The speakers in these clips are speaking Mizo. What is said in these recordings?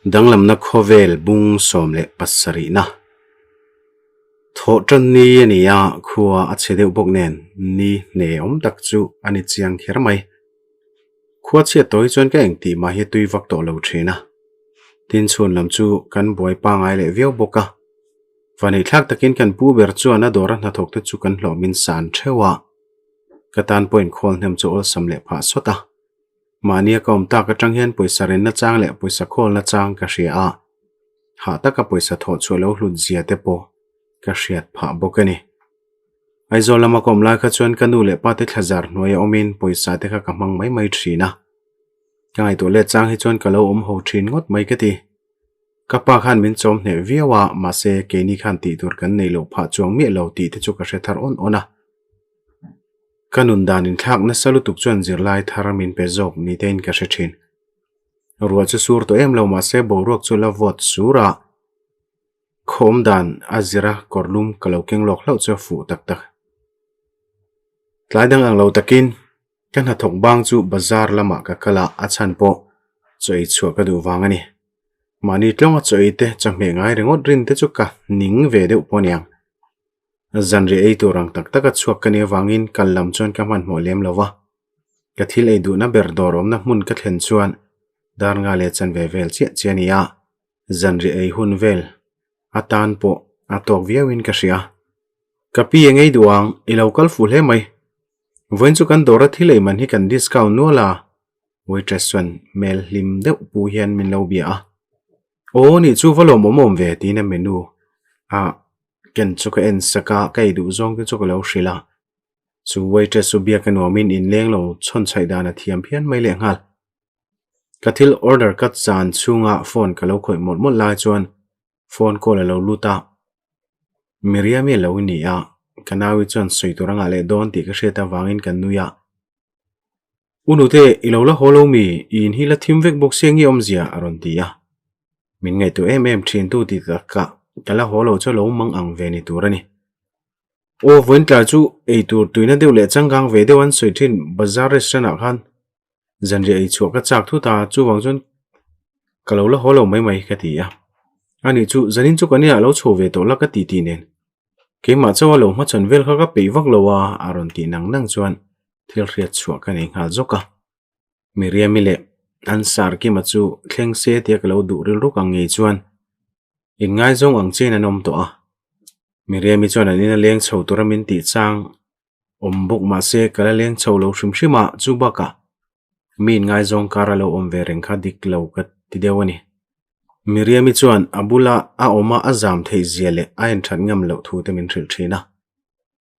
Danglamna khawvel bung 17na. Thawh tan ni a ni a, khua a chhe deuh bawk nen ni hne awm tak chu a ni chiang kher mai. Khua chhiat tawh hi chuan ka engtih mah hi tui vak tawh lo thin a. Tin chhun lam chu kan buai pangai leh viau bawk a. Vaneihthlak takin kan pu ber chuan a dawra hnathawk te chu kan hlawh min san theuh a. Ka tan pawh inkhawl hnem chu awlsam leh phah sawt a. Mahnia ka awm tak atang hian pawisa renna chang leh pawisa khawlna chang ka hria a, hah taka pawisa thawh chhuah lo hlut zia te pawh ka hriat phah bawk a ni. Aizawl lama ka awm lai kha chuan ka nu leh pa te thlazar hnuaia awmin pawisa te kha ka hmang mai mai thin a. Ka ngaihtuah let chang hi chuan ka lo awm ho thin ngawt mai ka ti. Ka pa khan min chawm hneh viau a, mahse keini khan tih tur kan neih loh phah chuang miah lo tih te chu ka hre thar awn awn a. Ka nun dan inthlak nasa lutuk chuan zirlai thar min pe zawk ni tein ka hre thin. Ruah chu sur tawh em lo mahse boruak chu la vawt sur a, khawm dan a zira kawr lum ka lo keng lawk hlauh chu a fuh tak tak. Tlai dang ang lo takin ka hnathawk bang chu bazar lamah ka kal a, a chhan pawh chaw ei chhuah ka duh vang a ni. Mahni tlawnga chaw ei te chawhmeh ngai ringawt rin te chu ka ning ve deuh pawh a niang. Zanriah ei tur ang tak taka chhuak ka nih avangin kal lam chuan ka hmanhmawh lem lo va. Ka thil ei duhna ber dawr awmna hmun ka thlen chuan dar nga leh chanve vel chiah chiah a ni a, zanriah ei hun vel atan pawh a tawk viauin ka hria. Ka pi eng ei duh ang, i lo kal fuh hle mai. Vawiin chu kan dawra thil ei man hi kan discount nual a, waitress chuan hmel hlim deuh pu hian min lo bia a. Aw nih chu va lawmawm awm ve tiin a menu a ken chu ka en sak a, ka ei duh zawng te chu ka lo hrilh a. Chu waitress chu biak a nuamin inleng lo chhawn chhaih dan a thiam phian mai leh nghal. Ka thil order ka chan chhunga phone ka lo khawih mawlh mawlh lai chuan phone call a lo lut a. Miriami a lo ni a, ka naui chuan sawi tur a ngah leh dawn tih ka hriat avangin ka nui a. U nute, i lo la haw lo mi? I in hi la thim vek bawk sia nge awmzia? a rawn ti a. Min ngaihtuah em em thin tu ti takah ka la haw lo chu a lo mang ang ve ni tur a ni. Aw, vawiin tlai chu ei tur tuina deuh leh changkang ve deuh an sawi thin Bazar restaurant ah khan zanriah ei chhuah ka chak thut a, chuvang chuan ka lo la haw lo mai mai ka ti a. Ani chu zanin chu kan inah lo chho ve tawh la ka ti tih nen Keimah chauha lo hmachhawn vel kha ka peih vak lo a, a rawn tih nang nang chuan thil hriat chhuah ka nei nghal zawk a. Miriami leh an sar Kima chu thleng se tia ka lo duh rilruk ang ngei chuan inngaizawng ang chiahin an awm tawh a. Miriami chuan an ina leng chho tura min tih chang awm bawk mahse ka la leng chho lo hrim hrim a, chu bakah Mi inngaizawng kar a lo awm ve reng kha dik lo ka ti deuh a ni. Miriami chuan a bula a awma a zam theih zia leh a enthat ngam loh thu te min hrilh thin a.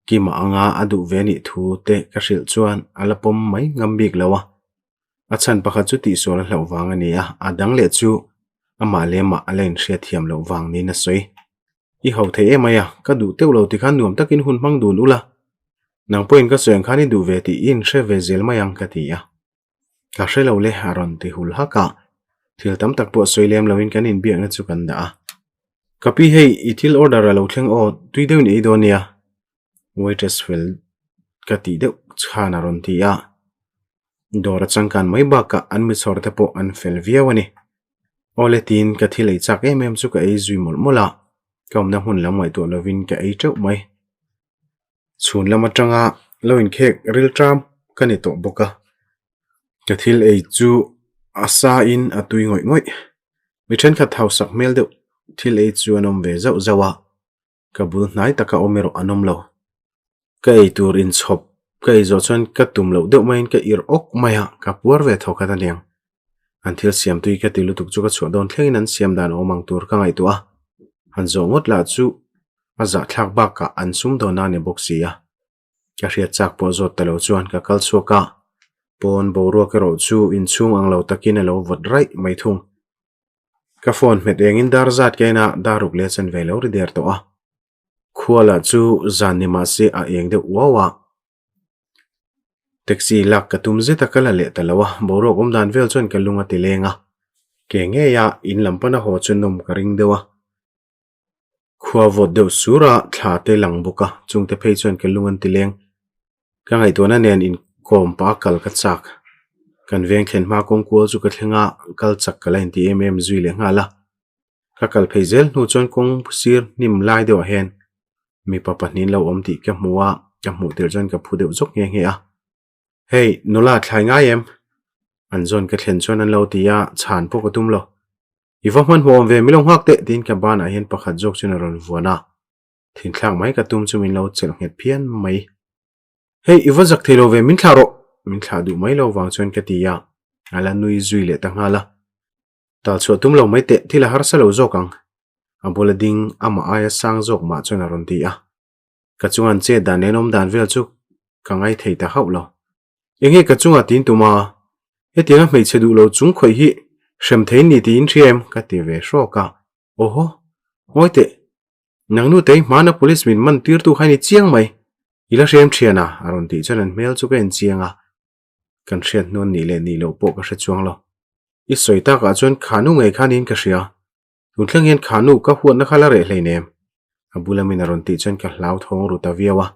Kima anga a duh ve nih thu te ka hrilh chuan a la pawm mai ngam bik lo a. A chhan pakhat chu tihsual a hlauh vang a ni a, a dang leh chu amah leh amah a la inhriatthiam loh vang niin a sawi. I ho thei em mai a, ka duh teuh lo tikhan nuam takin hun hmang dun ula. Nang pawhin ka sawi ang khan i duh ve tih i inhre ve zel mai ang ka ti a. Ka hre lo le a rawn ti hul hak a, thil tam tak pawh sawi lem loin kan inbiakna chu kan dah a. Ka pi hei i thil order a lo thleng aw, tui deuhin ei dawn nia. Waitress fel ka tih deuh chhan a rawn ti a. Dawr a changkan mai bakah an michhawr te pawh an fel viau a ni. Awle tiin ka thil ei chak em em chu ka ei zui mawlh mawlh a, ka awmna hmun lam ngaihtuah lovin ka ei teuh mai. Chhun lam atanga lo inkhek ril ṭam ka ni tawh bawk a, ka thil ei chu a sa in a tui ngawih ngawih. Mi thenkhat hausak hmel deuh thil ei chu an awm ve zauh zauh a, Ka bul hnai taka awm erawh an awm lo. Ka ei tur inchhawp ka ei zawh chuan ka tum loh deuh maiin ka irh awk mai a, ka puar ve tho khat aniang. An thil siam tui ka ti lutuk chu ka chhuah dawn thlengin an siam dan awm ang tur ka ngaihtuah a, han zawh ngawt lah chu a zahthlak bakah an sum dawn a ni bawk si a. Ka hriat chak pawh zawt ta lo chuan ka kal chhuak a, pawn boruak erawh chu inchhung ang lo takin a lo vawt raih mai thung. Ka phone hmet engin dar zat ka en a, dar ruk leh chen ve lo ri der tawh a. Khua lah chu zan ni mah se a eng deuh uau a. Taxi lak ka tum zet a ka la leh ta lo a, boruak awm dan vel chuan ka lung a ti leng a. Ke ngei a in lam pana haw chu nawm ka ring deuh a. Khua vawt deuh sur a, thla te lang bawk a, chungte phei chuan ka lung an ti leng. Ka ngaihtuahna nen inkawm pah a kal ka chak. Kan veng thlen hma kawng kual chu ka thleng a, kal chak ka la inti em em zui leh nghal a. Ka kal phei zel hnu chuan kawng sir hnim lai deuhah hian mipa pahnihin lo awm tih ka hmu a, ka hmuh tirh chuan ka phu deuh zawk nghe nghe a. Hei, nula thlai ngai em? An zawn ka thlen chuan an lo ti a, chhan pawh ka tum lo. I va hmanhmawh awm ve mi lo nghak teh tiin ka banah hian pakhat zawk chuan a rawn vuan a. Thinthlak mai ka tum chu min lo chelh nghet phian mai. Hei, i va zak thei lo ve, min thlah rawh! Min thlah duh mai lo vang chuan ka ti a, a la nui zui leh ta nghal a. Tal chhuah tum lo mai teh, thil a harsa lo zawk ang. A bula ding amah aia sang zawk mah chuan a rawn ti a. Ka chunga an chet dan leh an awm dan vel chu ka ngai thei ta hauh lo. Enge ka chunga tiin tum a, hetianga hmeichhe duh lo chung khawih hi hrem thei ni tiin hria em? Ka ti ve hrawk a. Awhaw, ngawi teh. Nang nu tei hmana police min man tirtu kha i ni chiang mai. I la hrem thian a, a rawn tih chuan an hmel chu ka en chiang a. Kan hriat hnuan nih leh nih loh pawh ka hre chuang lo. I sawi takah chuan kha nu ngei kha niin ka hria. Tun thleng hian kha nu ka huatna kha la reh hleinem. A bula min a rawn tih chuan ka hlau thawng ru ta viau a.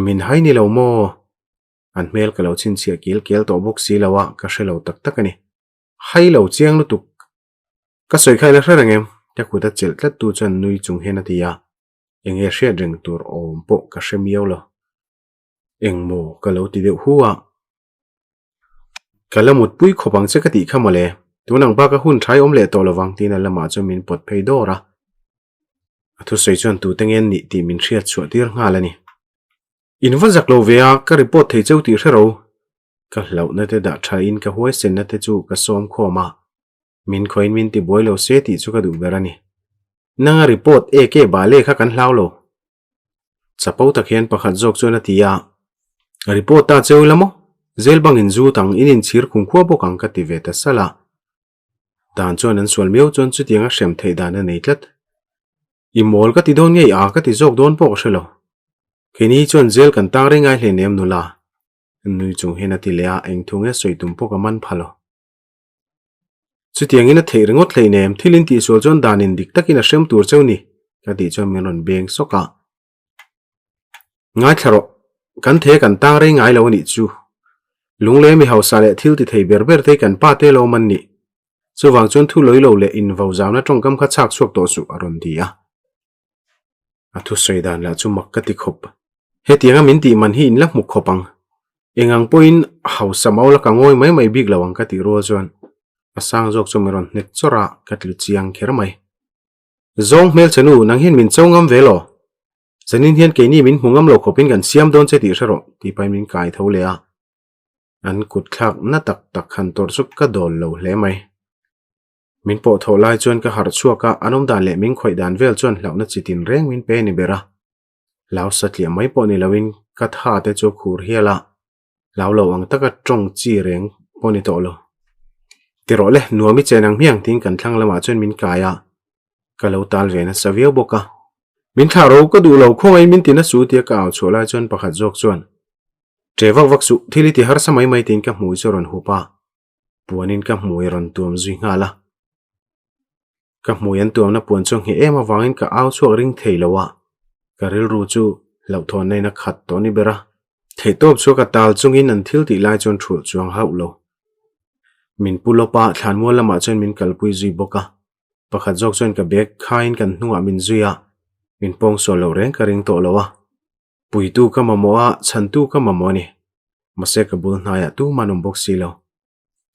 Min hai ni lo maw? An hmel ka lo chhinchhiah kil kel tawh bawk si lo a, ka hre lo tak tak a ni. Hai lo chiang lutuk. Ka sawi kha i la hre reng em? Ka kut a chelh tlat tu chuan nui chung hian a ti a, eng nge hriat reng tur awm pawh ka hre miau lo. Eng maw ka lo ti deuh hu a. Ka la mutpui khawp ang che ka tih kha mawle, tun ang bak a hun tha i awm leh tawh lovang tiin a lamah chuan min pawt phei dawr a. A thusawi chuan tute nge an nih tih min hriat chhuah tir nghal a ni. In va zak lo ve a, ka report thei cheu tih hre ro. Ka hlauhna te dah tha in ka huaisenna te chu ka sawm khawm a. Min khawiin min ti buai lo se tih chu ka duh ber a ni. Nanga report e ke bale kha kan hlau lo. Chapo tak hian pakhat zawk chuan a ti a, Report ta cheu ila maw? Zel bangin zu tang in inchhir khum khua bawk ang ka ti ve ta salh a. Dan chuan an sual miau chuan chutiang a hrem theih dan a nei tlat. I mawl ka ti dawn ngei a ka ti zawk dawn pawh ka hre lo. Keini chuan zel kan tang reng ngai hleinem nula. Nui chung hian a ti leh a, eng thu nge sawi tum pawh ka man pha lo. Chutiangin a theih ringawt hleinem, thil in tihsual chuan dan in dik takin a hrem tur cheu ni, ka tih chuan min rawn beng sawk a. Ngaithla rawh, kan the kan tang rei ngai lo a nih chu. Lunglei mi hausa leh thil ti thei ber ber te hi kan pa te lo awm an nih. Chuvang chuan thu lawi lo leh invo zauna tawngkam kha chhak chhuak tawh suh, a rawn ti a. A thusawi dan lah chu mak ka ti khawp. Hetianga min tih man hi in la hmu khawp ang. Eng ang pawhin hausa mau la ka ngawi mai mai bik lo ang ka tih rual chuan a sang zawk chu min rawn hnek chawrh a, ka tlu chiang kher mai. Zawng hmelchhe nu, nang hian min cho ngam ve law? Zanin hian keini min hmu ngam lo khawpin kan siam dawn che tih hre rawh, tih pahin min kai tho leh a. An kut thlak na tak tak han tawrh chu ka dawl lo hle mai. Min pawh thawh lai chuan ka harh chhuak a, an awm dan leh min khawih dan vel chuan hlauhna chi tin reng min pe ni ber a. Hlau satliah mai pawh ni loin ka tha te chu a khur hial a, hlau lo ang taka tawng chi reng pawh ni tawh lo. Ti rawh le, nuam i chen ang hmiang tiin kan thlang lamah chuan min kai a, ka lo tal ve nasa viau bawk a. Min thlah ro ka duh lo khawngaih min ti na su tia ka au chhuah lai chuan pakhat zawk chuan, Ṭe vak vak suh, thil i ti harsa mai mai tiin ka hmui chu a rawn hup a. Puanin ka hmui a rawn tuam zui nghal a. Ka hmui an tuamna puan chu a ngheh em avangin ka au chhuak ring thei lo a, ka rilru chu hlauhthawnna in a khat tawh ni ber a. Theihtawp chu ka tal chungin an thil tih lai chuan thulh chuang hauh lo. Min pu lawp a, thlanmual lamah chuan min kalpui zui bawk a. Pakhat zawk chuan ka bag khaiin kan hnungah min zui a, min pawngsual loh reng ka ring tawh lo a. Puitu ka mamawh a, chhantu ka mamawh a ni. Mahse ka bul hnaiah tuman awm bawk si lo.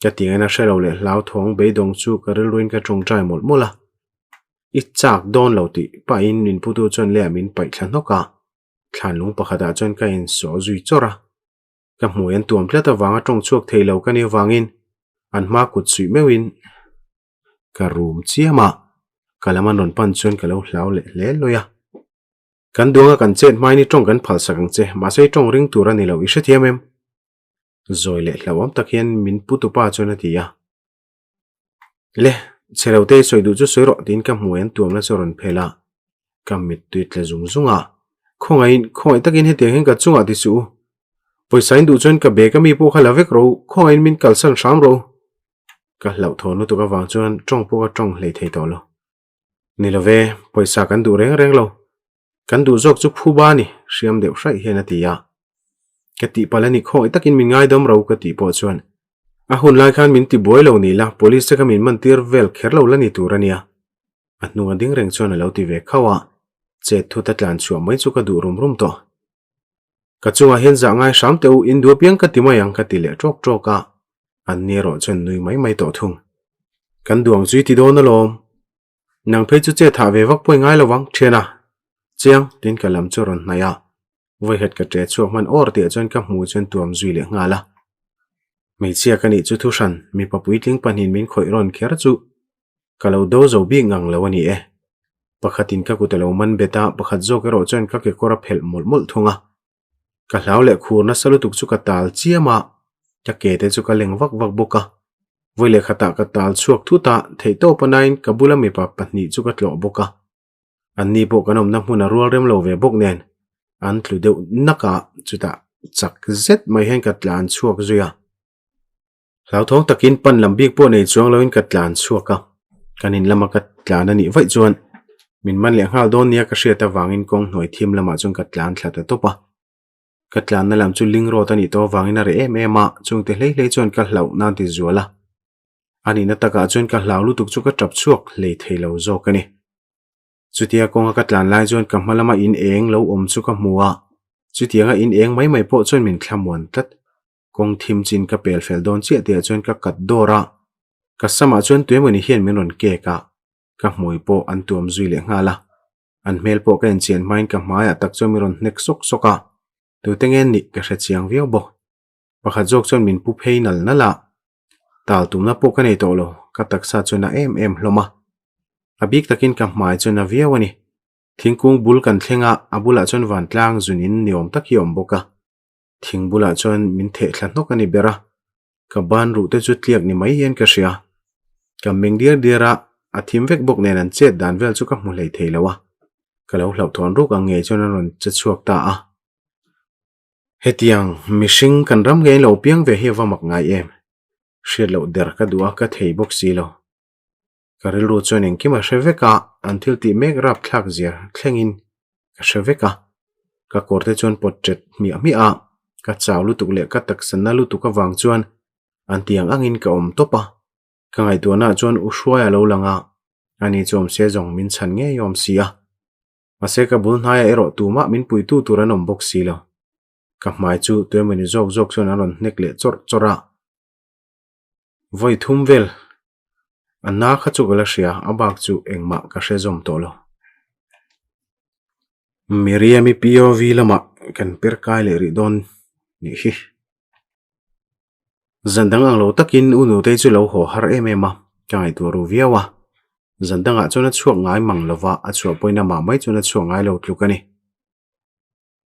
Ka tingaina hre lo leh hlauthawng beidawng chu ka rilruin ka tawngtai mawlh mawlh a. I chak dawn lo tih pahin min putu chuan leiah min paih thla hnawk a. Thlanlung pakhatah chuan ka insawh zui chawrh a. Ka hmui an tuam tlat avanga tawng chhuak thei lo ka nih avangin an hma kut suih meuhin ka rum chiam a. Ka lam an rawn pan chuan ka lo hlau leh hle lawi a. Kan duanga kan chet hmain i tawng kan phalsak ang che, mahse i tawng ring tur a ni lo, i hrethiam em? Zawi leh hlauhawm tak hian min pu tupa chuan a ti a. Le, chhe lo te i sawi duh chu sawi rawh tiin ka hmuai an tuamna chu a rawn phel a. Ka mittui tla zung zung a, Khawngaihin, khawngaih takin hetiang hian ka chungah ti suh u. Pawisa in duh chuan ka bag a mi pawh kha la vek rawh u, khawngaihin min kalsan hram rawh u. Ka hlauhthawn lutuk avang chuan tawng pawh ka tawng hlei thei tawh lo. Ni lo ve, pawisa kan duh reng reng lo. Kan duh zawk chu phuba a ni, hriam deuh hraih hian a ti a. Ka tihpalh a ni khawngaih takin min ngaidawm ro ka tih pawh chuan. A hun lai khan min ti buai lo ni la, police te kha min man tir vel kher lo la ni tur a nia. A hnunga ding reng chuan a lo ti ve khauh a, chet thut a tlan chhuah mai chu ka duh rum rum tawh. Ka chungah hian zah ngai hram teh u, in duh apiang ka ti mai ang ka ti leh ṭawk ṭawk a, an ni erawh chuan nui mai mai tawh thung. Kan duang chu i ti dawn alawm. Nang phei chu che thah ve vak pawh i ngai lo vang, ṭhian a. Chiang, tiin ka lam chu a rawn hnaih a. Vawikhat ka ṭe chhuak hman awr tih ah chuan ka hmu chuan tuam zui leh nghal a. Hmeichhia ka nih chu thuhran, mipa puitling pahnihin min khawih rawn kher chu ka lo do zo bik ngang lo a ni e. Pakhatin ka kut a lo man bet a, pakhat zawk erawh chuan ka kekawr a phelh mawlh mawlh thung a. Ka hlau leh khur nasa lutuk chu ka tal chiam a, ka ke te chu ka leng vak vak bawk a. Vawi leh khatah ka tal chhuak thut a, theihtawp a nain ka bula mipa pahnih chu ka tlawh bawk a. Anni pawh kan awmna hmun a rual rem lo ve bawk nen an tlu deuh nak a, chutah chak zet mai hian ka tlan chhuak zui a. Hlauthawng takin pan lam bik pawh nei chuang loin ka tlan chhuak a, kan in lama ka tlan a nih vaih chuan min man leh nghal dawn nia ka hriat avangin kawng hnuai thim lamah chuan ka tlan thla ta tawp a. Ka tlanna lam chu ling road a nih tawh avangin a reh em em a, chungte hlei hlei chuan ka hlauh nan ti zual a. A nihna takah chuan ka hlau lutuk chu ka tap chhuak hlei thei lo zawk a ni. Chutia kawnga ka tlan lai chuan ka hma lama in eng lo awm chu ka hmu a, chutianga in eng mai mai pawh chuan min thlamuan tlat. Kawng thim chin ka pel fel dawn chiah tihah chuan ka kat dawr a, ka samah chuan tuemawni hian min rawn kek a, ka hmui pawh an tuam zui leh nghal a. An hmel pawh ka enchian hmain ka hmaiah tak chuan min rawn hnek sawk sawk a, tute nge nih ka hre chiang viau bawk. Pakhat zawk chuan min pu phei nal nal a, tal tumna pawh ka nei tawh lo, ka taksa chuan a em em hlawm a. A bik takin ka hmai chuan a viau a ni. Thingkung bul kan thleng a, a bulah chuan vantlang zunin ni awm tak hi a awm bawk a. Thing bulah chuan min theh thla hnawk a ni ber a, ka ban ruh te chu tliak ni mai hian ka hria. Ka meng diar diar a, a thim vek bawk nen an chet dan vel chu ka hmu hlei thei lo a. Ka lo hlauhthawn ruk ang ngei chuan an rawn che chhuak ta a. Hetiang mihring kan ram ngei lo piang ve hi a va mak ngai em? Hriat loh der ka duh a, ka thei bawk si lo. Ka rilru chuan engkim a hre vek a, an thil tih mek rapthlak zia thlengin ka hre vek a. Ka kawr te chuan pawt ṭet hmiah hmiah a, ka chau lutuk leh ka taksa na lutuk avang chuan an ti ang angin ka awm tawp a. Ka ngaihtuahnaah chuan u Hruaia lo lang a, ani chu awm se zawng min chhan ngei awm si a. Mahse ka bul hnaiah erawh tumah min puitu tur an awm bawk si lo. Ka hmai chu tuemawni zawk zawk chuan an rawn hnek leh chawrh chawrh a. Vawi thum vel a na kha chu ka la hria, a bak chu engmah ka hre zawm tawh lo. Miriam-i POV lamah kan per kai leh rih dawn nih hi. Zan dang ang lo takin u Nutei chu lo haw har em em a, ka ngaihtuah ru viau a. Zan dangah chuan a chhuak ngai mang lova, a chhuah pawhin amah mai chuan a chhuak ngai lo tluk a ni.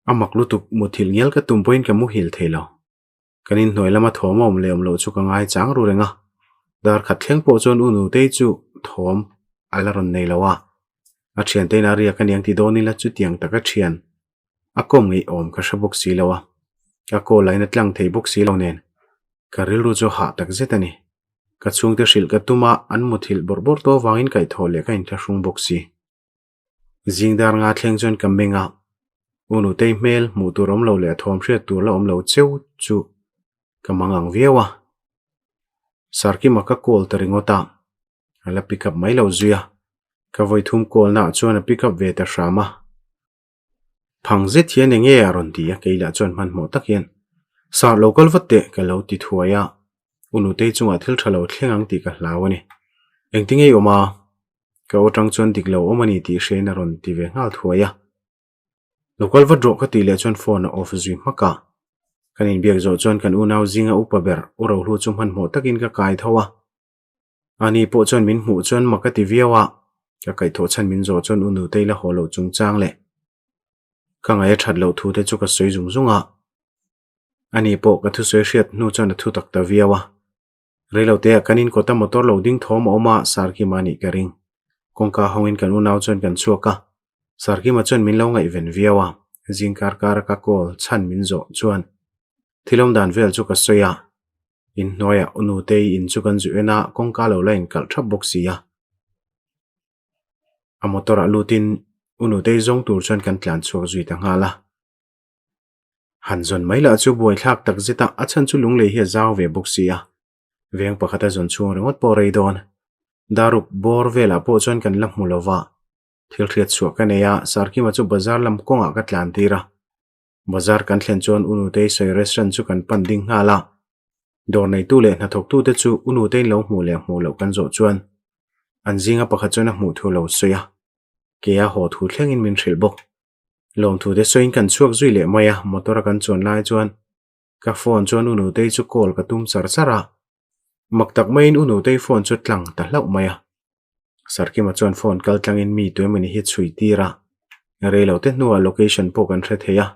A mak lutuk, muthilh ngial ka tum pawhin ka muhil thei lo. Kan inhnuai lama thawm a awm leh awm loh chu ka ngai chang ru reng a, dar khat thleng pawh chuan u Nutei chu thawm a la rawn nei lo a, a thiantein a riak aniang ti dawn ila chutiang taka thian a kawm ngeiawm ka hre bawk si lo a, ka call lain a tlang thei bawk si lo nen ka rilru chu hah tak zet a ni. Ka chhungte hrilh ka tum a, an muthilh bawrh bawrh tawh avangin kaihthawh leh ka inthlahrung bawk si. Zing dar nga thleng chuan ka meng a, U Nutei hmel hmuh tur awm lo leh a thawm hriat tur la awm lo cheu chu ka mang ang viau a. Sarkima ka call ta ringawt a, a la pick up mai lo zui a, ka vawi thum call naah chuan a pick up ve ta hram a. Phang zet hian eng nge a rawn ti a, kei lah chuan hmanhmawh tak hian, Sar lo kal vat teh ka lo ti thuai a, U Nutei chungah thil tha lo thleng ang tih ka hlau a ni. Engtinge i awm a? Ka aw tang chuan dik lo awm a ni tih hriain a rawn ti ve nghal thuai a. Lo kal vat rawh ka tih leh chuan phone a off zui hmak a. Kan inbiak zawh chuan kan unau zinga upa ber U Rohlu chu hmanhmawh takin ka kai tho a. Ani pawh chuan min hmuh chuan mak a ti viau a, ka kaihthawh chhan min zawh chuan U Nutei la haw loh chungchang leh ka ngaih a that loh thu te chu ka sawi zung zung a. Ani pawh ka thusawi hriat hnu chuan a thu tak ta viau a. Reilote ah kan inkawt a motor lo ding thawm a awm a, Sarkima anih ka ring. Kawngka hawngin kan unau chuan kan chhuak a, Sarkima chuan min lo ngaihven viau a, zing kar kar a ka call chhan min zawh chuan thil awm dan vel chu ka sawi a, inhnuaiah U Nutei in chu kan zu en a, kawngka lo la inkalh thap bawk si a. A motor ah lutin U Nutei zawng tur chuan kan tlan chhuak zui ta nghal a. Han zawn mai lah chu buaithlak tak zet a, a chhan chu lunglei hi a zau ve bawk si a. Veng pakhata zawn chhung ringawt pawh rei dawn. Daruk bawr velah pawh chuan kan la hmu lo va. Thil hriat chhuah ka nei a, Sarkima chu bazar lam kawngah ka tlan tir a. Bazar kan thlen chuan U Nutei sawi restaurant chu kan pan ding nghal a. Dawr neitu leh hnathawktute chu U Nuteiin lo hmuh leh hmuh loh kan zawh chuan an zinga pakhat chuan a hmuh thu lo sawi a. Kea haw thu thlengin min hrilh bawk. Lawmthute sawiin kan chhuak zui leh mai a, motor a kan chuan lai chuan ka phone chuan U Nutei chu call ka tum char char a. Mak tak maiin U Nutei phone chu tlang ta hlauh mai a. Sarkima chuan phone kal tlangin mi tuemawni hi chhui tir a, rei lo te hnuah location pawh kan hre thei a.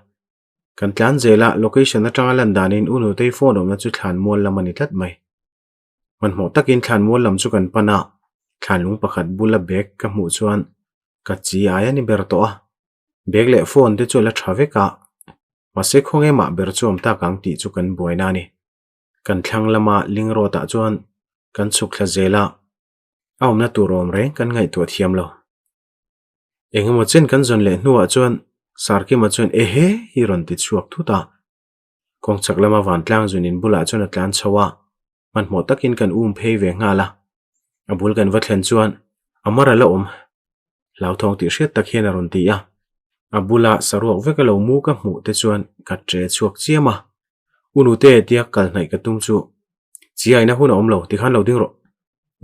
Kan tlan zel a, location atanga lan danin U Nutei phone awmna chu thlan mual lam a ni tlat mai. Hmanhmawh takin thlan mual lam chu kan pan a, thlan lung pakhat bula bag ka hmuh chuan ka chi ai a ni ber tawh a. Bag leh phone te chu a la tha vek a, mahse khawnge mah ber chu awm tak ang tih chu kan buaina a ni. Kan thlang lama ling road ah chuan kan chhuk thla zel a, a awmna tur awm reng kan ngaihtuah thiam lo. Engemaw chen kan zawn leh hnuah chuan Sarkima chuan ehe hi rawn ti chhuak thut a. Kawng chak lama vantlang zun in bulah chuan a tlan chho a, hmanhmawh takin kan um phei ve nghal a. A bul kan va thlen chuan a mar a la awm. Hlauthawng tih hriat tak hian a rawn ti a. A bula saruak vek a lo mu ka hmuh te chuan ka tre chhuak chiam a. U nute tia kal hnaih ka tum chu chiaina hun a awm lo tikhan lo ding rawh.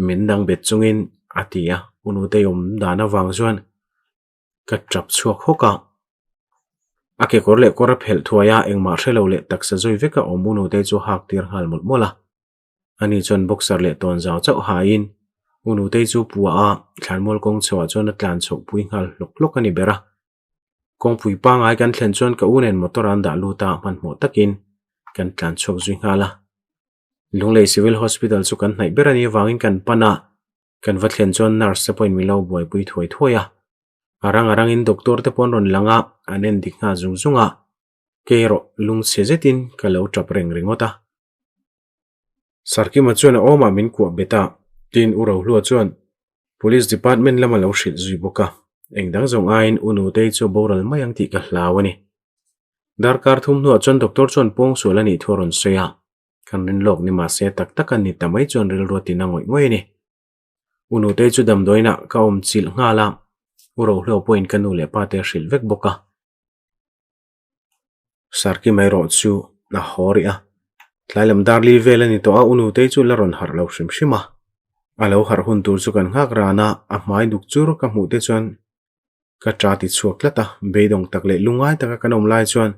Min dang bet chungin a ti a, U nutei awm dan avang chuan ka tap chhuak hawk a. A kekawr leh kawr a phelh thuai a, engmah hre lo leh taksa zui veka awm U nutei chu hak tir nghal mawlh mawlh a. Ani chuan boxer leh tawn zau chauh hain U nutei chu pua a, thlanmual kawng chhoah chuan a tlan chhoh pui nghal hlawk hlawk a ni ber a. Kawngpui pangai kan thlen chuan ka u nen motor an dah lut a, hmanhmawh takin kan tlan chhuak zui nghal a. Lunglei Civil Hospital chu kan hnaih ber a nih avangin kan pan a, kan va thlen chuan nurse te pawhin min lo buaipui thuai thuai a. A rang a rangin doctor te pawh an rawn lang a, an en dik nghal zung zung a. Kei erawh lungchhe zetin ka lo tap reng ringawt a. Sarkima chuan a awmah min kuah bet a, tin U Rohlua chuan Police Department lam a lo hrilh zui bawk a, eng dang zawng aiin U Nutei chu a boral mai ang tih ka hlau a ni. Darkar thum hnuah chuan doctor chuan pawngsual a nih thu a rawn sawi a, kan rin lawk ni mahse tak tak a ni ta mai chuan rilru a tina ngawih ngawih a ni. U Nutei chu damdawiinah ka awm chilh nghal a, U Rohlua pawhin ka nu leh pa te a hrilh vek bawk a. Sarkima erawh chu a haw rih a, tlai lam dar li vel a ni tawh a, u Nutei chu la rawn harh lo hrim hrim a. A lo harh hun tur chu kan nghak ran a, a hmai duk chur ka hmuh te chuan ka ta ti chhuak tlat a, beidawng tak leh lungngai taka kan awm lai chuan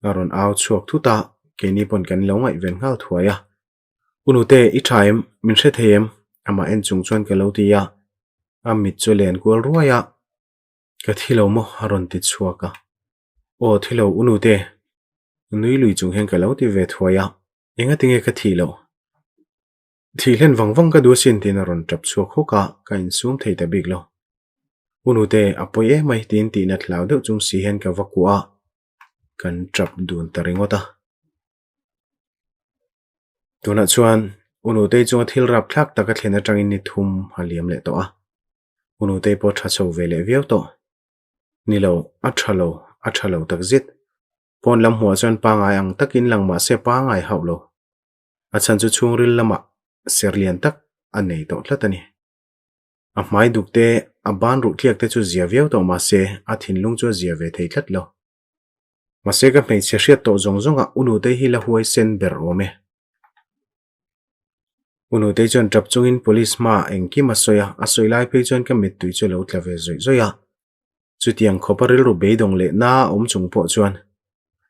a rawn au chhuak thut a, keini pawn kan lo ngaihven nghal thuai a. U Nute, i tha em? Min hre thei em? Amah en chung chuan ka lo ti a, a mit chu a len kual ruai a. Ka thi lo maw? a rawn ti chhuak a. Aw thi lo u nute, nui lui chung hian ka lo ti ve thuai a, engati nge ka thih loh? Thih hlen vang vang ka duh asin tiin a rawn tap chhuak hawk a, ka insum thei ta bik lo. U nute, a pawi em mai tiin tihna thlau deuh chung si hian ka va kuah a, kan tap dun ta ringawt a. Tunah chuan u nutei chunga thil rapthlak tak a thlen atangin ni thum a liam leh tawh a. U Nutei pawh tha chho ve leh viau tawh. Ni lo, a tha lo, a tha lo tak zet. Pawn lam hmuah chuan pangai ang takin lang mah se pangai hauh lo. A chhan chu chhungril lamah ser lian tak a nei tawh tlat a ni. A hmai duk te, a ban ruh tliak te chu zia viau tawh mah se a thinlung chu a zia ve thei tlat lo. Mahse ka hmeichhe hriat tawh zawng zawngah U Nutei hi la huai sen ber awm e. U Nutei chuan tap chungin police hmaah engkim a sawi a, a sawi lai phei chuan ka mittui chu a lo tla ve zawih zawih a. Chutiang khawpa rilru beidawng leh na a awm chung pawh chuan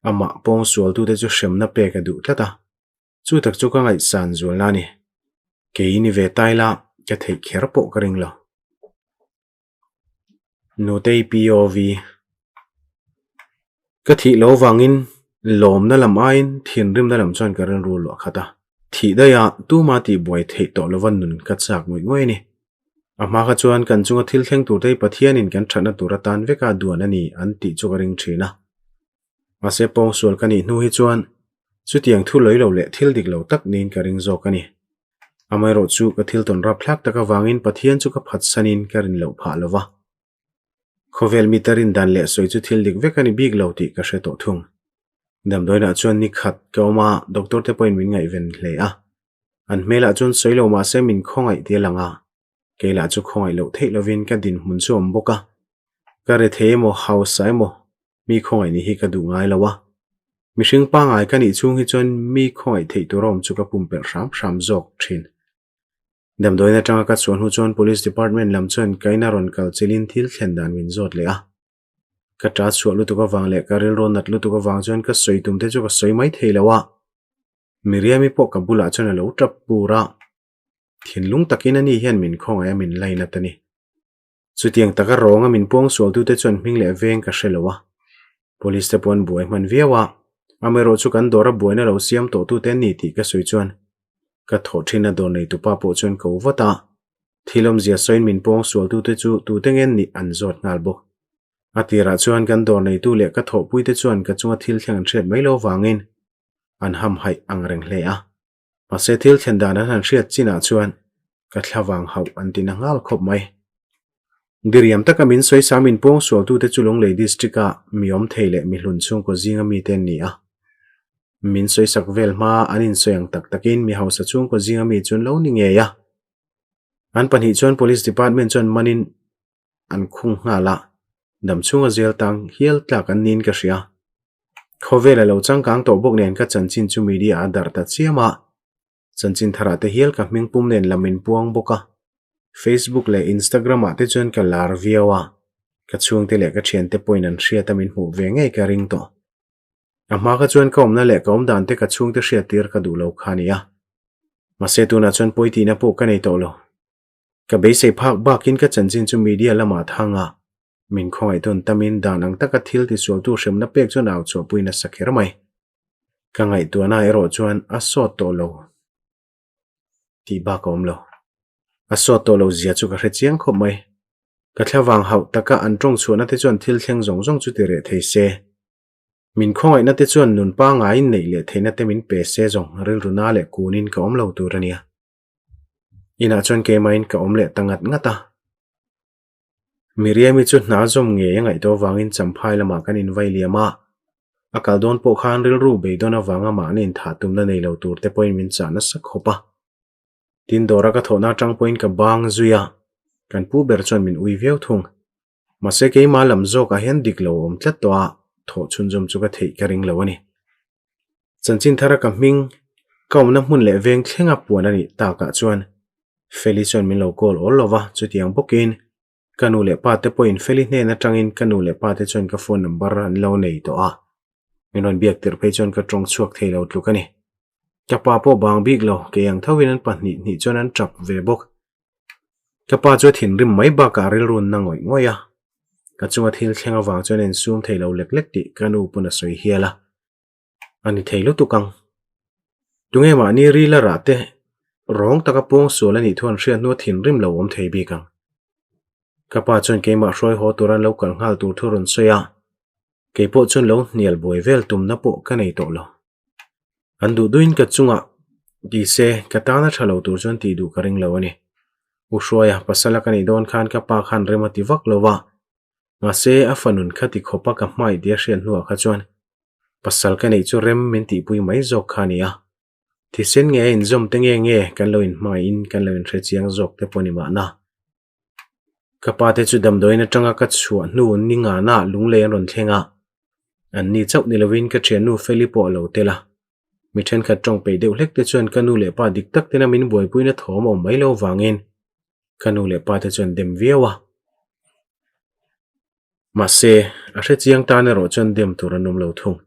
amah pawng sualtute chu hremna pek a duh tlat a, chu tak chu ka ngaihsan zualna a ni. Kei ni ve tai la, ka theih kher pawh ka ring lo. Nutei POV Ka thih lo vangin lawmna lam aiin thinrimna lam chuan ka rilru luah khat a. Thih daih a tuma tih buai theih tawh lova nun ka chak ngawih ngawih a ni. A hma kha chuan kan chunga thil thleng tur te hi Pathianin kan thatna tur atan veka duan a ni an tih chu ka ring thin a. Mahse pawngsual ka nih hnu hi chuan chutiang thu lawi lo leh thil dik lo tak niin ka ring zawk a ni. Amaherawh chu ka thil tawn rapthlak tak avangin Pathian chu ka phatsanin ka rin loh phah lo va. Khawvel mite rin dan leh sawi chu thil dik vek a ni bik lo tih ka hre tawh thung. Damdawiinah chuan ni khat ka awm a, doctor te pawhin min ngaihven hle a. An hmelah chuan sawi lo mahse min khawngaih tih a lang a, kei lah chu khawngaih loh theih lovin ka dinhmun chu a awm bawk a. Ka rethei emaw hausa emaw mi khawngaih nih hi ka duh ngai lo a. Mihring pangngai ka nih chhung hi chuan mi khawngaih theih tur a awm chu ka pumpelh hram hram zawk thin. Damdawiin atanga ka chhuah hnu chuan Police Department lam chuan ka ina rawn kal chilhin thil thlen dan min zawt leh a. Ka ta chhuah lutuk avang leh ka rilru nat lutuk avang chuan ka sawi tum te chu ka sawi mai thei lo a. Miriami pawh ka bulah chuan a lo tap pur a. Thinlung takin ani hian min khawngaih a min lainat a ni. Chutiang taka rawnga min puang sualtute chuan hming leh veng ka hre lo a. Police te pawh an buai hman viau a, amaherawh chu kan dawra buaina lo siam tawhtute an ni tih ka sawi chuan ka thawh thin a dawr neitupa pawh chuan ko vat a, thil awmzia sawiin min puang sualtute chu tute nge nih an zawt nghal bawk. A tirah chuan kan dawr neitu leh ka thawhpuite chuan ka chunga thil thleng an hriat mai lo vangin an hamhaih ang reng hle a. Mahse thil thlen dan an han hriat chinah chuan ka thla vang hauh an ti na nghal khawp mai. Diriam taka min sawi sa min pawng sualtute chu Lunglei District-a mi awm thei leh mi hlun chhungkaw zinga mite an ni a. Min sawisak vel hma an insawi ang tak takin mi hausa chhungkaw zinga mi chu an lo ni ngei a. An pahnih chuan Police Department chuan manin an khung nghal a, dam chhunga zel tang hial tlak an niin ka hria. Khawvel a lo changkang tawh bawk nen ka chanchin chu media a darh ta chiam a, chanchin tharah te hial ka hming pum nen lam in puang bawk a. Facebook leh Instagram ah te chuan ka lar viau a, ka chhungte leh ka thiante pawhin an hriat a min hmuh ve ngei ka ring tawh. A hma kha chuan ka awmna leh ka awmdan te ka chhungte hriat tir ka duh lo kha a ni a, mahse tunah chuan pawi tihna pawh ka nei tawh lo. Ka beisei phak bakin ka chanchin chu media lamah thang a, min khawngaih tawn tamin dan ang taka thil tisualtu hremna pek chuan au chhuahpui nasa kher mai. Ka ngaihtuahna erawh chuan a sawt tawh lo tih bak a awm lo. A sawt tawh lo zia chu ka hre chiang khawp mai. Ka thlavang hauh taka an tawng chhuahna te chuan thil thleng zawng zawng chu ti reh thei se. Min khawngaihna te chuan nun pangaiin neih leh theihna te min pe se zawng rilru na leh kunin ka awm lo tur a nia. Inah chuan keimahin ka awm leh ta ngat ngat a. Miriami chu hna zawm ngei a ngaihtuah avangin Champhai lamah kan invai liam a. A kal dawn pawh khan rilru beidawn avanga mahni inthah tumna nei lo tur te pawhin min chah nasa khawp a. Tin dawra ka thawhna atang pawhin ka bang zui a, kan pu ber chuan min ui viau thung. Mahse keimah lam zawkah hian dik lo awm tlat tawh a, thawh chhunzawm chu ka theih ka ring lo a ni. Chanchin thara ka hming, ka awmna hmun leh veng thlenga puan a nih takah chuan Feli chuan min lo call awl lo va, chutiang bawkin ka nu leh pa te pawhin Feli hnen atangin ka nu leh pa te chuan ka phone number an lo nei tawh a, min rawn biak tirh phei chuan ka tawng chhuak thei lo tluk a ni. Ka pa pawh bang bik lo, kei ang thovin an pahnih hnih chuan an tap ve bawk. Ka pa chu a thinrim mai bakah rilru na ngawih ngawih a, ka chunga thil thleng avang chuan a insum thei lo lek lek tih ka nu pawn a sawi hial a, a ni thei lutuk ang. Tunge mahni rila rah te rawng taka pawng sual a nih thu an hriat hnu a thinrim lo awm thei bik ang. Ka pa chuan keimah hruai haw tura an lo kal nghal tur thu rawn sawi a, kei pawh chuan lo hnial buai vel tumna pawh ka nei tawh lo. An duh duhin ka chungah ti se ka tana tha lo tur chuan tih duh ka ring lo a ni. U Hruaia pasala ka nih dawn khan ka pa khan rem a ti vak lo va, mahse a fanun kha ti khawpa ka hmaih tih a hriat hnuah kha chuan pasal ka neih chu rem min tihpui mai zawk kha a ni a. Thisen nge a inzawm te nge nge kan lo inhmangaihin kan lo inhre chiang zawk te pawh a ni mahna. Ka pa te chu damdawiin atanga ka chhuah hnu ni ngana lunglei an rawn thleng a, an ni chauh ni lovin ka thiannu Feli pawh a lo tel a. Mi thenkhat tawng peih deuh hlek te chuan ka nu leh pa dik tak tena min buaipuina thawm a awm mai lo vangin ka nu leh pa te chuan dem viau a. Mahse, a hre chiang tan erawh chuan dem tur an awm lo thung.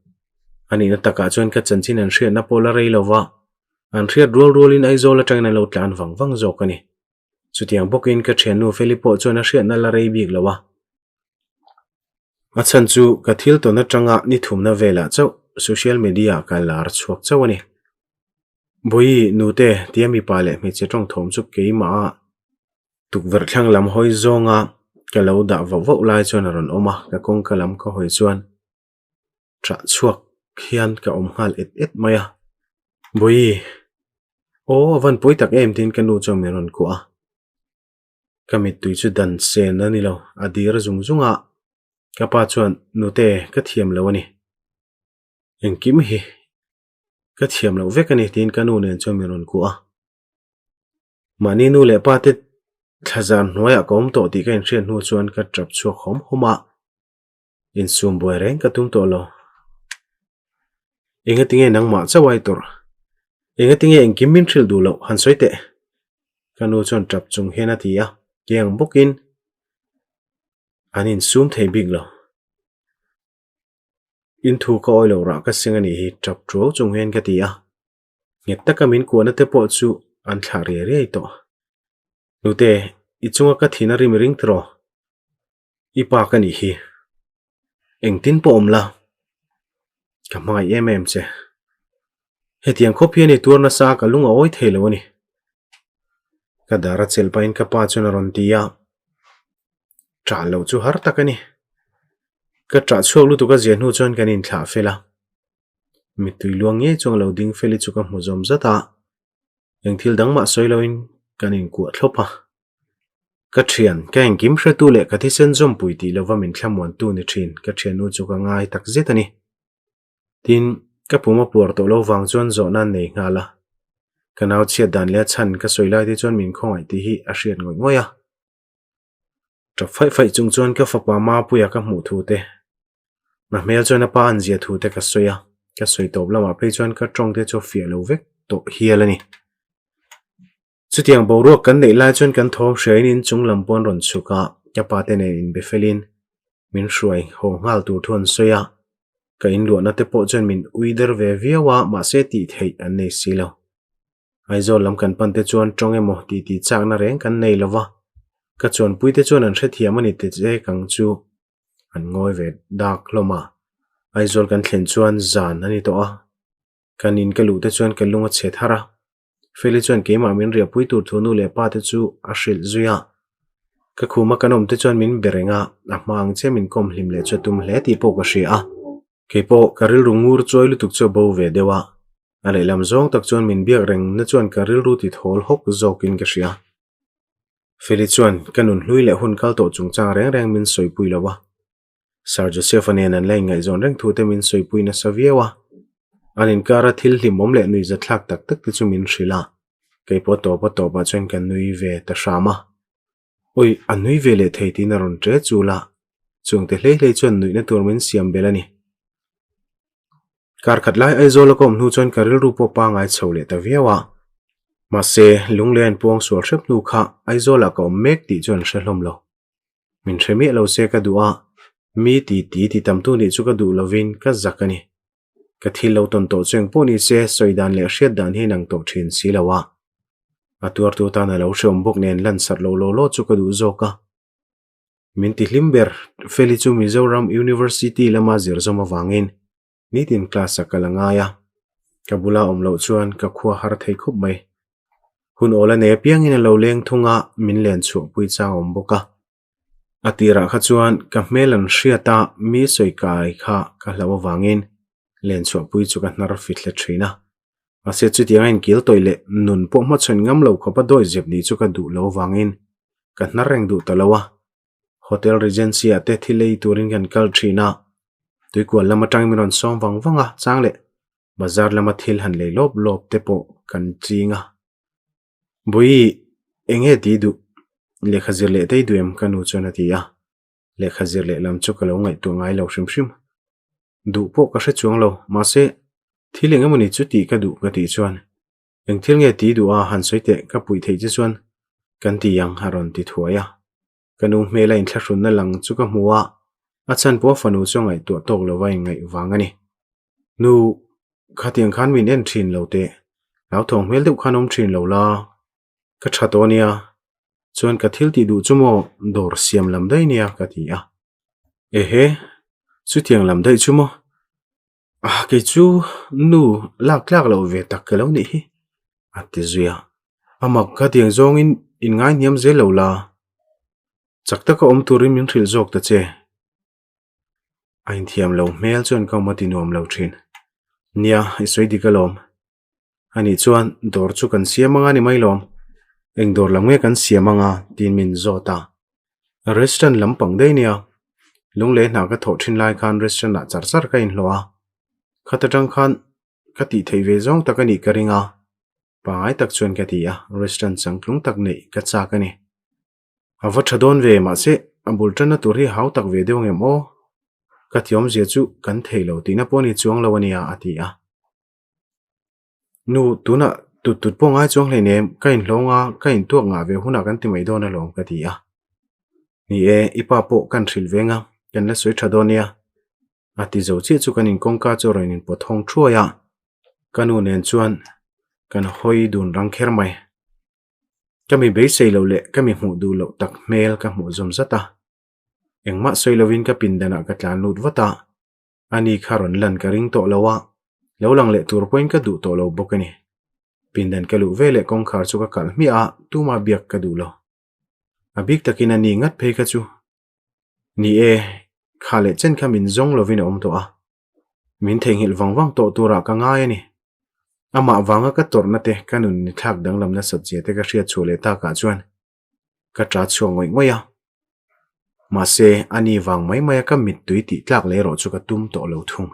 A nihna takah chuan ka chanchin an hriatna pawh la rei lova, an hriat rual rualin Aizawl atangin an lo tlan vang vang zawk a ni. Chutiang bawkin ka thiannu Feli pawh chuan a hriatna la rei bik lo a. A chhan chu ka thil tawn atanga ni thumna velah chauh social media ah ka lar chhuak chauh a ni. Bawihi, nute, tia mipa leh hmeichhe tawng thawm chu keimah a tukverh thlang lam hawi zawnga ka lo dah vauh vauh lai chuan a rawn awm a, ka kawngka lam ka hawi chuan ṭah chhuak hian ka awm nghal et et mai a. Bawihi, aw a van pawi tak em tiin ka nu chuan min rawn kuah a. Ka mittui chu dan sen a ni lo, a dir zung zung a. Ka pa chuan, Nute, ka thiam lo a ni. Engkim hi ka thiam loh vek a ni tiin ka nu nen chuan min rawn kuah a. Mahni nu leh pa te thlazar hnuaiah ka awm tawh tih ka inhriat hnu chuan ka tap chhuak hawm hawm a, insum buai reng ka tum tawh lo. Engatinge nangmah chauh ai tawrh? Engatinge engkim min hrilh duh loh han sawi teh? Ka nu chuan tap chung hian a ti a, kei ang bawkin an insum thei bik lo. In thu ka awi loh rah ka seng a nih hi tap tuau chung hian ka ti a. Nghet taka min kuahna te pawh chu an thlah riai riai tawh. Nute, i chunga ka thin a rim i ring tiraw? I pa ka nih hi. Engtin pawh awm la, ka hmangaih em em che. Hetiang khawp hian i tuar nasa ka lung a awi thei lo a ni. Ka dar a chelh pahin ka pa chuan a rawn ti a, ṭah loh chu har tak a ni. Ka ṭah chhuak lutuk a zia hnu chuan kan inthlah fel a. Mittui luang ngei chuan lo ding fel i chu ka hmu zawm zat a, eng thil dang mah sawi loin kan inkuah thlawp a. Ka thian, ka engkim hretu leh ka thisen zawmpui tih lova min thlamuantu ni thin ka thiannu chu ka ngai tak zet a ni. Tin, ka pum a puar tawh lo vang chuan zawhna an nei nghal a. Ka nau chhiat dan leh a chhan ka sawi lai te chuan min khawngaih tih hi a hriat ngawih ngawih a. Tap faih faih chung chuan ka fapa Mapuia ka hmuh thu te, na hmel chuan a pa an zia thu te ka sawi a, ka sawi tawp lamah phei chuan ka tawng te chu a fiah lo vek tawh hial a ni. Chutiang boruak kan neih lai chuan kan thawm hriain in chung lam pawh an rawn chhuk a, ka pa te nen inbe felin min hruai haw nghal tur thu an sawi a, ka inluahna te pawh chuan min ui der ve viau a, mahse tih theih an nei si lo. Aizawl lam kan pan te chuan tawng emaw tih tih chakna reng kan nei lo va, ka chuanpui te chuan an hrethiam a ni te che kang chu an ngawi ve dak hlawm a. Aizawl kan thlen chuan zan a ni tawh a, kan in ka luh te chuan ka lung a chhe thar a, Feli chuan keimah min riahpui tur thu nu leh pa te chu a hrilh zui a, ka khuma kan awm te chuan min be reng a, a hma ang che min kawm hlim leh chu a tum hle tih pawh ka hria a. Keipawh ka rilru ngur chuai lutuk chu a bo ve deuh a, a lehlam zawng tak chuan min biak reng na chuan ka rilru ti thawl hawk zawkin ka hria. Feli chuan ka nun hlui leh hun kal tawh chungchang reng reng min sawipui lo a, Sir Joseph-a nen an la inngaihzawn reng thu te min sawipui nasa viau a, an inkara thil hlimawm leh nuihzathlak tak tak te chu min hrilh a, keipawh tawp a tawpah chuan ka nui ve ta hram a. Awi, a nui ve leh thei tiin a rawn ṭe chul a, chungte hlei hlei chuan nuihna tur min siam belh a ni. Kar khat lai Aizawl a ka awm hnu chuan ka rilru pawh pangai chho leh ta viau a, mahse lunglei an puang sual hrep hnu kha Aizawlah ka awm mek tih chu an hre hlawm lo. Min hre miah lo se ka duh a, mi ti ti ti tamtu nih chu ka duh lovin ka zak a ni. Ka thil lo tawn tawh chu engpawh ni se sawi dan leh hriat dan hi inang tawh thin si lo a. A tuartu tan a lo hreawm bawk nen lansarh lo law law chu ka duh zawk a. Min ti hlim ber, Feli chu Mizoram University lama zir zawm avangin nitin class a kal a ngai a, ka bula awm loh chuan ka khua har thei khawp mai. Hun awl a nei apiangin a lo leng thung a, min len chhuahpui chang a awm bawk a. A tirah kha chuan ka hmel an hriat a, mi sawi kai kha ka hlauh avangin len chhuahpui chu ka hnar fit hle thin a. Mahse chutiang a inkil tawih leh nun pawh hmachhawn ngam lo khawpa dawi zep nih chu ka duh lo avangin ka hnar reng duh ta lo a. Hotel Regency ah te thil ei turin kan kal thin a, tuikual lam atangin min rawn sawm vang vang a, chang leh bazar lama thil han lei lawp lawp te pawh kan ching a. Bawihi, eng nge tih duh? Lehkha zir leh daih duh em? ka nu chuan a ti a, lehkha zir leh lam chu ka lo ngaihtuah ngai lo hrim hrim. Duh pawh ka hre chuang lo, mahse thil eng emawni chu tih ka duh ka tih chuan eng thil nge tih duh a han sawi teh ka puih theih che chuan kan ti ang a rawn ti thuai a. Ka nu hmela inthlahrunna lang chu ka hmu a, a chhan pawh a fanu chu a ngaihtuah tawk lova inngaih vang a ni. Nu, khatiang khan min en thin lo teh, hlauthawng hmel deuh khan awm thin lo la, ka tha tawh ania, chuan ka thil tih duh chu maw dawr siam lam daih nia ka ti a. Ehe, chutiang lam daih chu maw? Ah, kei chu nu lak tlak loh ve tak ka lo nih hi, a ti zui a. A mak khatiang zawngin inngai hniam zel lo la, chak taka awm turin min hrilh zawk ta che. A inthiam lo hmel chuan ka awm a ti nuam lo thin. Nia, i sawi dik alawm. Anih chuan dawr chu kan siam anga ni mai lawm. Eng dawr lam nge kan siam anga tiin min zawt a. Restaurant lam pang daih nia. Lunglei hna ka thawh thin lai khan restaurant ah char char ka inhlawh a. Khat atang khan ka tih theih ve zawng tak a nih ka ring a. Pangai tak chuan ka ti a, restaurant changtlung tak neih ka chak a ni. A va tha dawn ve, mahse a bul tanna tur hi hau tak ve deuh ang em aw? Ka ti awmzia chu kan thei lo tihna pawh a ni chuang lo a nia a ti a. Nu, tunah tut tut pawh ngai chuang hleinem, ka inhlawng a, ka intuak ngah ve hunah kan ti mai dawn alawm ka ti a. Ni e, i pa pawh kan hrilh veng a, kan la sawi tha dawn nia. A ti zo chiah chu kan inkawngka chu a rawn inpawt hawng thuai a, ka nu nen chuan kan hawi dun rang kher mai. Ka mi beisei loh leh ka mi hmuh duh loh tak hmel ka hmuh zawm zat a. Engmah sawi lovin ka pindanah ka tlan lut vat a, ani kha rawn lan ka ring tawh lo a, lo lang leh tur pawhin ka duh tawh lo bawk a ni. Pindan ka luh veleh kawngkhar chu ka kalh hmiah a, tuma biak ka duh lo. A bik takin ani ngat phei kha chu. Ni e, kha leh chen kha min zawng lovin a awm tawh a. Min theihnghilh vang vang tawh turah ka ngai a ni. Amah vanga ka tawrhna te, ka nun ni thlak danglam nasat zia te ka hriat chhuah leh takah chuan ka ṭa chhuak ngawih ngawih a. Mahse, ani vang mai maia ka mittui tih tlak leh erawh chu ka tum tawh lo thung.